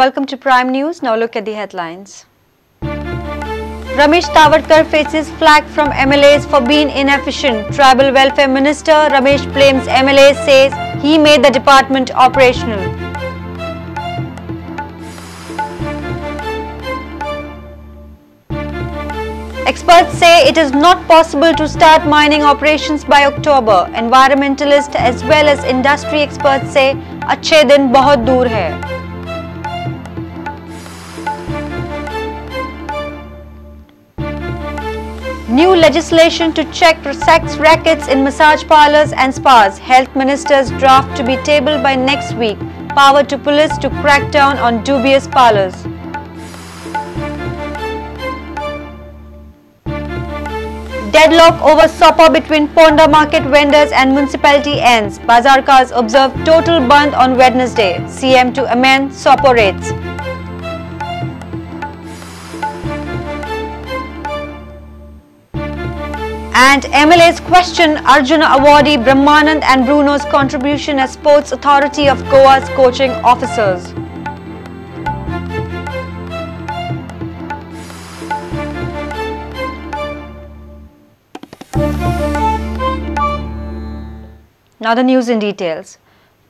welcome to Prime News. Now look at the headlines. Ramesh Tawadkar faces flak from MLAs for being inefficient. Tribal Welfare Minister Ramesh blames MLAs, says he made the department operational. Experts say it is not possible to start mining operations by October. Environmentalists as well as industry experts say अच्छे दिन बहुत दूर है. New legislation to check sex rackets in massage parlors and spas. Health Minister's draft to be tabled by next week. Power to police to crack down on dubious parlors. Deadlock over Sopa between Ponda market vendors and municipality ends. Bazarkars observe total bandh on Wednesday. CM to amend Sopa rates. And MLAs question Arjuna awardee Brahmanand and Bruno's contribution as Sports Authority of Goa's coaching officers. Now the news in details.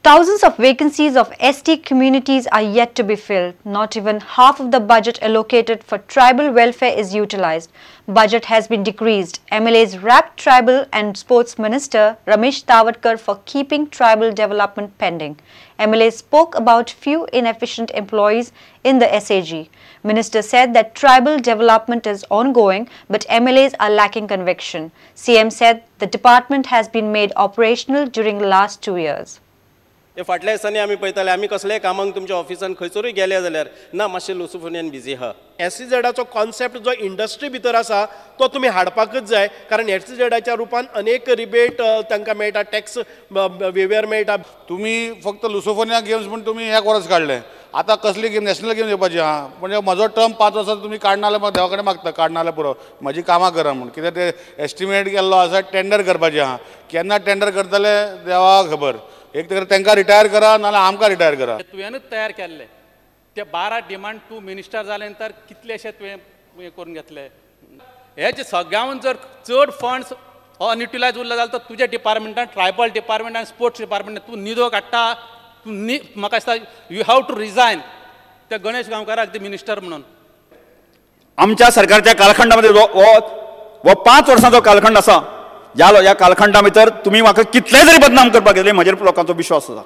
Thousands of vacancies of ST communities are yet to be filled. Not even half of the budget allocated for tribal welfare is utilized. Budget has been decreased. MLAs rapped Tribal and Sports Minister Ramesh Tawadkar for keeping tribal development pending. MLAs spoke about few inefficient employees in the SAG. Minister said that tribal development is ongoing, but MLAs are lacking conviction. CM said the department has been made operational during the last 2 years. हे फाटल्या दिसांनी आमी पळयताले आमी कसल्याय कामांक तुमच्या ऑफिसान खंयसरूय गेले जाल्यार ना मातशें लुसुफोनियन बिजी आहा. एसईझेडाचो कॉन्सेप्ट जो इंडस्ट्री भितर आसा तो तुमी हाडपाकच जाय, कारण एसईझेडाच्या रुपान अनेक रिबेट तांकां मेळटा, टॅक्स वेवर मेळटा. तुमी फक्त लुसोफोनिया गेम्स म्हूण तुमी एक वर्स काडलें, आतां कसली गेम नॅशनल गेम्स येवपाची आहा. म्हणजे म्हजो टर्म 5 वर्सां तुमी काडना जाल्यार म्हाका देवा कडेन मागता, काडना जाल्यार पुरो, म्हजी कामां करा म्हूण. कित्याक ते एस्टिमेट केल्लो आसा, टेंडर करपाचें आहा, केन्ना टेंडर करतले देवाक खबर. एक तर तांकां रिटायर करा नाल्यार आमकां रिटायर करा. तुवेंनूच तयार केल्ले ते 12 डिमांड तूं मिनिस्टर जाले नंतर कितलेशे तुवें हें करून घेतले. हे जे सगळ्याहून जर चड फंड्स अनयुटिलायज उरले जाल्यार तो तुज्या डिपार्टमेंटान, ट्रायबल डिपार्टमेंट आनी स्पोर्ट्स डिपार्टमेंटान तूं निधो काडटा. तूं न्ही म्हाका दिसता you have to resign त्या गणेश गांवकाराक मिनिस्टर म्हणून. आमच्या सरकारच्या कालखंडामध्ये हो 5 वर्सांचो कालखंड आसा, ह्या कालखंडा भितर तुमी म्हाका कितले जरी बदनाम करपाक गेले म्हजेर लोकांचो विश्वास आसा.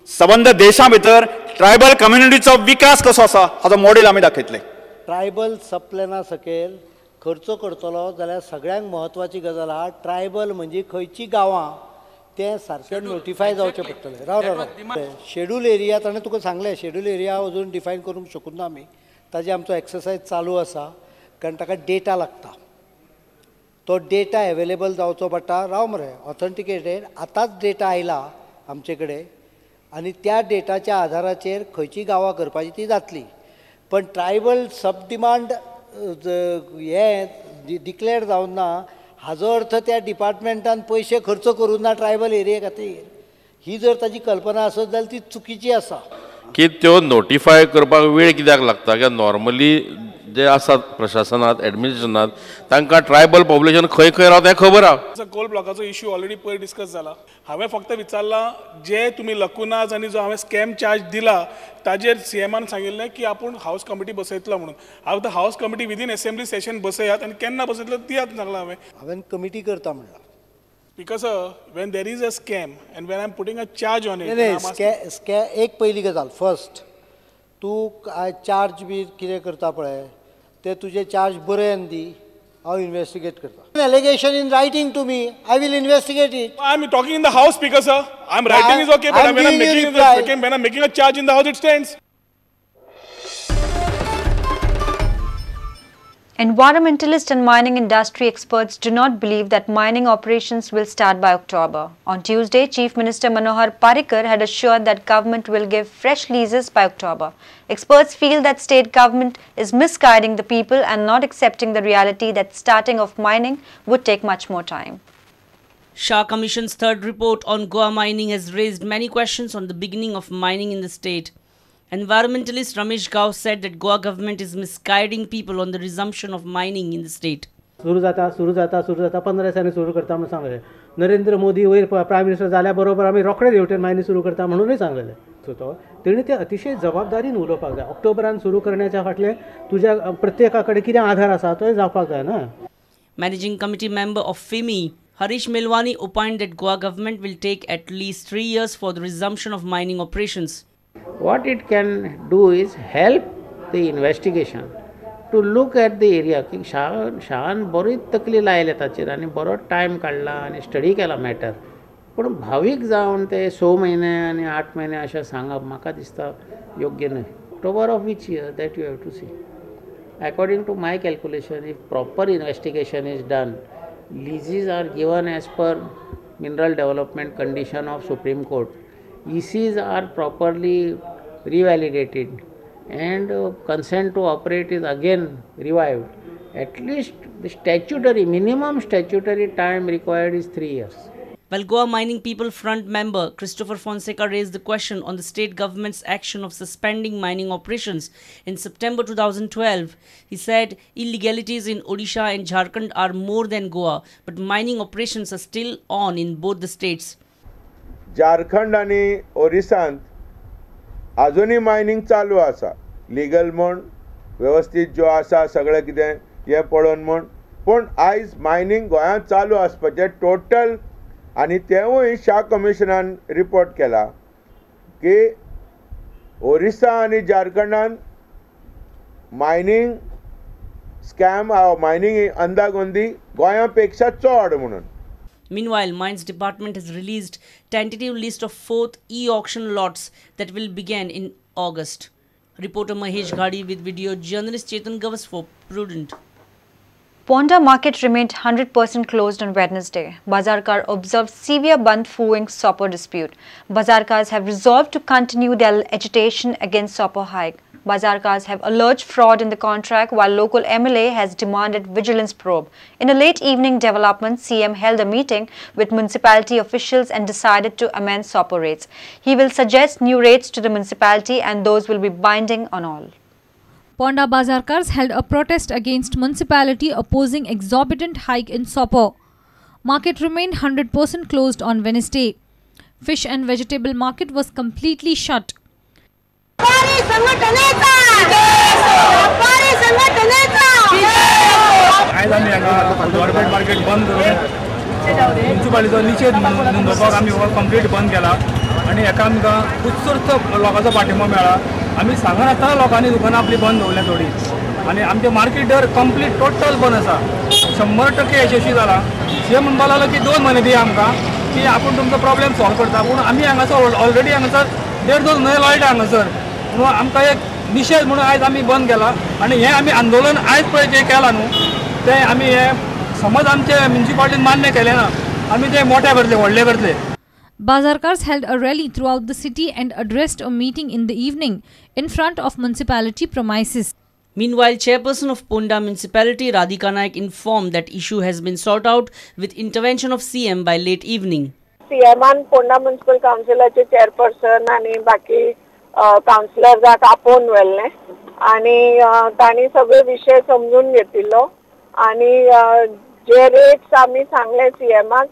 सबंद देशा भितर ट्रायबल कम्युनिटीचो विकास कसो आसा हाचो मॉडेल आमी दाखयतले. ट्रायबल सबप्लॅना सकयल खर्च करतलो जाल्यार सगळ्यांत म्हत्वाची गजाल आहा, ट्रायबल म्हणजे खंयची गांवां तें सारकें नोटिफाय जावचें पडटलें. राव राव राव, शेड्यूल एरिया ताणें तुका सांगलें, शेड्यूल एरिया अजून डिफायन करूंक शकूना ना आमी, ताजे आमचो एक्सरसायज चालू आसा, कारण ताका डेटा लागता, तो डेटा एवेलेबल जावचो पडटा. राव मरे, ऑथेंटिकेटेड आतांच डेटा आयला आमचे कडेन आनी त्या डेटाच्या आधाराचेर खंयची गांवां करपाची ती जातली. पण ट्रायबल सब डिमांड हें डिक्लेअर जावन ना हाजो अर्थ त्या डिपार्टमेंटान पयशे खर्च करूं ना ट्रायबल एरिये खातीर, ही जर ताजी कल्पना आसत जाल्यार ती चुकीची आसा. की त्यो नोटिफाय करपाक वेळ कित्याक लागता? कित्याक नॉर्मली जे आसात प्रशासनात, एडमिनिस्ट्रेशनात, तांकां ट्रायबल पॉप्युलेशन खंय खंय रावता हें खबर आहा. कोल ब्लॉकाचो इश्यू ऑलरेडी पयर डिस्कस जाला. हांवें फक्त विचारलां जे तुमी लकुनाज आनी जो हांवें स्कॅम चार्ज दिला ताजेर सीएमान सांगिल्लें की आपूण हावस कमिटी बसयतलो म्हणून. हांव आतां house committee within assembly session बसयात आनी केन्ना बसयतलो दियात सांगलां हांवें. हांवें कमिटी करता म्हणलां. Because when there is a scam and when I am putting a charge on it. नाही, एक पयली गजाल फर्स्ट तूं चार्ज बी कितें करता पळय ते तुजे चार्ज बरयन दी, हांव इन्वेस्टिगेट करता. Allegation in writing to me, I will investigate it. I am talking in the house, speaker sir. I am writing is okay, but when I am making a charge in the house it stands. Environmentalist and mining industry experts do not believe that mining operations will start by October. On Tuesday, Chief Minister Manohar Parrikar had assured that government will give fresh leases by October. Experts feel that state government is misguiding the people and not accepting the reality that starting of mining would take much more time. Shah Commission's third report on Goa mining has raised many questions on the beginning of mining in the state. Environmentalist Ramesh Gao said that Goa government is misguiding people on the resumption of mining in the state. सुरू जाता सुरू जाता सुरू जाता 15 दिसांनी सुरू करता म्हणून सांगलें. नरेंद्र मोदी वयर प्रायम मिनिस्टर जाल्या बरोबर आमी रोखडे हेवटेन मायनिंग सुरू करता म्हणूनय सांगलेलें. सो तो तेणी ते अतिशय जबाबदारीन उलोवपाक जाय. ऑक्टोबरान सुरू करण्याच्या फाटलें तुज्या प्रत्येका कडेन कितें आधार आसा तोय जावपाक जाय ना. Managing Committee member of FIMI, Harish Melwani, opined that Goa government will take at least 3 years for the resumption of mining operations. What it can do is help the investigation to look at the area की शान बरी तकली लायल्या ताचेर आनी बरो time काडला आनी स्टडी केला मॅटर. पूण भावीक जावन ते 6 म्हयने आनी 8 म्हयने अशें सांगप म्हाका दिसता योग्य न्हय. October of which year that you have to see. According to my calculation, if proper investigation is done, leases are given as per mineral development condition of Supreme Court, ECs are properly revalidated and consent to operate is again revived. At least the statutory, minimum statutory time required is 3 years. While Goa Mining People Front member Christopher Fonseca raised the question on the state government's action of suspending mining operations in September 2012, he said illegalities in Odisha and Jharkhand are more than Goa, but mining operations are still on in both the states. Jharkhand आनी ओरिसांत अजूनय mining चालू आसा, legal म्हण वेवस्थीत ज्यो आसा सगळें कितें हें पळोवन म्हण, पूण आयज मायनिंग गोंयांत चालू आसपाचें टोटल. आनी तेवूय शाह कमिशनान रिपोर्ट केला की ओरिसा आनी झारखंडान मायनिंग स्कॅम मायनिंग अंदागोंदी गोंया पेक्षा चड म्हणून. Meanwhile, Mines Department has released tentative list of 4th e-auction lots that will begin in August. Reporter Mahesh Ghadi with video journalist Chetan Gavas for Prudent. Ponda market remained 100% closed on Wednesday. Bazarkar observed severe bandh following Soppo dispute. Bazarkars have resolved to continue their agitation against Soppo hike. Bazarkars have alleged fraud in the contract while local MLA has demanded vigilance probe. In a late evening development, CM held a meeting with municipality officials and decided to amend Soppo rates. He will suggest new rates to the municipality and those will be binding on all. Ponda Bazarkars held a protest against municipality opposing exorbitant hike in Soppo. Market remained 100% closed on Wednesday. Fish and vegetable market was completely shut. आयज आमी हांगा government market बंद करून म्युनिसिपालिटीचो निशेध नोंदोवपाक आमी हो complete बंद केला आनी हेका आमकां उत्स्फूर्त लोकांचो पाठिंबो मेळ्ळा. आमी सांगनासतना लोकांनी दुकानां आपली बंद दवरल्या थोडी आनी आमचें मार्केट दर कंप्लीट टोटल बंद आसा. 100% यशस्वी जाला. सीएम म्हणपाक लागलो की 2 म्हयने दिया आमकां की आपूण तुमचो प्रॉब्लेम सॉल्व करता, पूण आमी हांगासर ऑलरेडी हांगासर 1.5-2 म्हयने लोळटा हांगासर, म्हणून आमकां एक निशेध म्हणून आयज आमी बंद केला. आनी हें आमी आंदोलन आयज पळय जें केलां न्हू तें आमी हें समज आमचे म्युनिसिपालिटीन मान्य केलें ना, आमी तें मोठे करतले, व्हडले करतले. Bazarkars held a rally throughout the city and addressed a meeting in the evening in front of municipality premises. Meanwhile, Chairperson of Ponda Municipality Radhika Naik informed that issue has been sorted out with intervention of CM by late evening. CM Ponda Municipal Councilचे chairperson आणि बाकी काउन्सिलर्साक आपोवन व्हेल्लें आनी तांणी सगळे विशय समजून घेतिल्लो आनी जे रेट्स आमी सांगले सीएमाक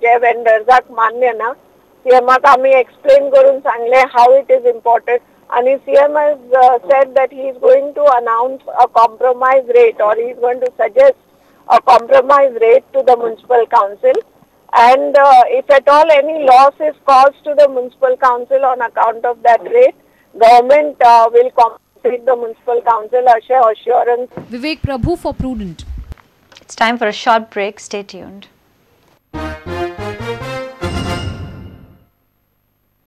जे वेंडर्साक मान्य ना, सीएमाक आमी एक्सप्लेन करून सांगले how it is important आनी CM has said that he is going to announce a compromise rate or he is going to suggest a compromise rate to the municipal council and if at all any loss is caused to the municipal council on account of that rate, government will compensate the municipal council, assurance. Vivek Prabhu for Prudent. It's time for a short break. Stay tuned.